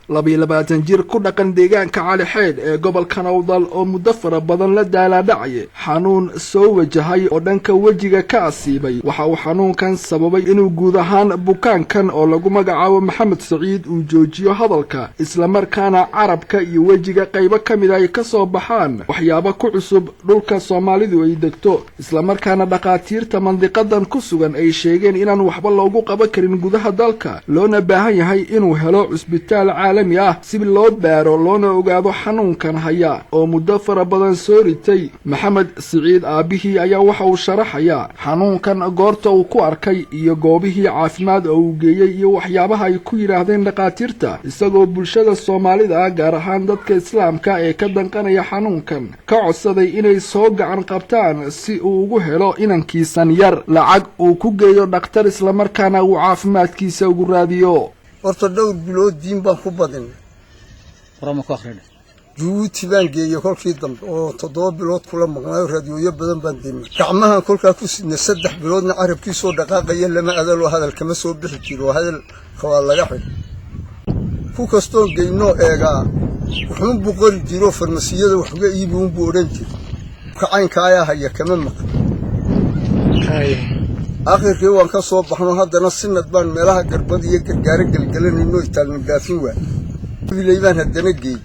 22 jir ku dhaqan deegaanka Cali Xeydh ee gobolka Nowdal oo muddo fara badan la daalaadhacayay xanuun soo wajahay oo dhanka wejiga ka asiibay. Waxa uu xanuunkan sababay inuu guud ahaan bukaankan oo lagu magacaabo Maxamed Saciid uu joojiyo hadalka, islamarkaana carabka iyo wejiga qaybo ka mid ay ka soo baxaan waxyaabo ku cusub dhulka Soomaalidu ay degto, islamarkaana dhakhaatiirta mandiqadan ku sugan ay sheegeen inaan waxba loogu qaban karin gudaha dalka, loona baahan yahay inuu helo cusbitaal caalami ah si loo baaro loona ogaado xanuunkan haya oo muddo fara badan soo ritay. Maxamed Siciid aabbihii ayaa waxa uu sharaxayaa xanuunkan goorta uu ku arkay iyo goobihii caafimaad oo uu geeyey iyo waxyaabaha ay ku yidhaahdeen dhakhaatiirta, isagoo bulshada Soomaalida ah, gaar ahaan dadka Islaamka ee ka danqanaya xanuunkan, ka codsaday inay soo gacan qabtaan si uu ugu helo inankiisan yar lacag uu ku geeyo dhakhtar, islamarkaana uu caafimaadkiisa ugu raadiyo. Horta dhowr bilood diin baan ku badinay. Jabuuti baan geeyey kolkii dambe oo 7 bilood kula maqnaayo. Raadiyooyo badan baan deynay. Gacmahan kolkaa ku sidnay 3 biloodna carabkiisoo dhaqaaqaya lama adaloo hadal kama soo bixi jiro, hadalka waa laga xidh. Ku kastoon geynoo eegaa wuxuunbuu qori jiroo farmasiyada wax uga iibi unbuu odhan jira. Kacaynka ayaa haya kama maqan. Aakhirkii waan ka soo baxno, haddana sinad baan meelaha Garbad iyo Gargaaro gelgelanayno, itaalna dhaafin waay. Bilay baan haddana geey,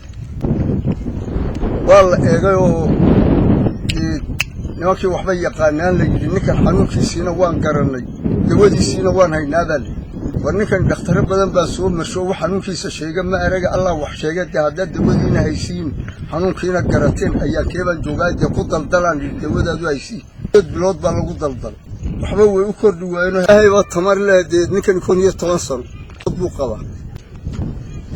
waa la eegay oo nimankii waxba yaqaanaan la yidhi, ninkan xanuunkiisiina waan garannay, dawadiisiina waan haynaabaa la yidhi. War ninkan dhakhtaro badan baan soo marsho, wax xanuunkiisa sheega ma araga. Allah wax sheega dee, haddaad dawadiina haysiin, xanuunkiina garateen, ayaa keebaan joogaa dee ku daldalaan yidhi. Dawadaadu haysiin 8 bilood baa lagu daldalay, waxba way u kordhi waayeen. Ilaahay baa tamar leh dee. Ninkan 11 sano buu qabaa,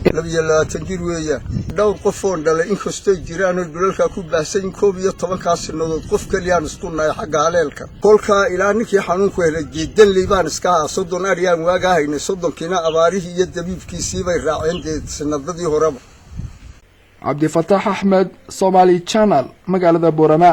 22 jir weeyaan. Dhowr qof oon dhalay inkastoy jiraan oo dhulalkaa ku baahsan, 11-kaa sinadood qof keliyaan isku nahay xagga haleelka. Kolkaa ilaa ninkii xanuunku helay geedanley baan iska ahaa. 30 aryaan waagaa haynay, 30-kiina abaarihii iyo dabiibkiisii bay raaceen dee sinadadii horeba. Cabdifataax Axmed, Somali Channel, magaalada Boorama.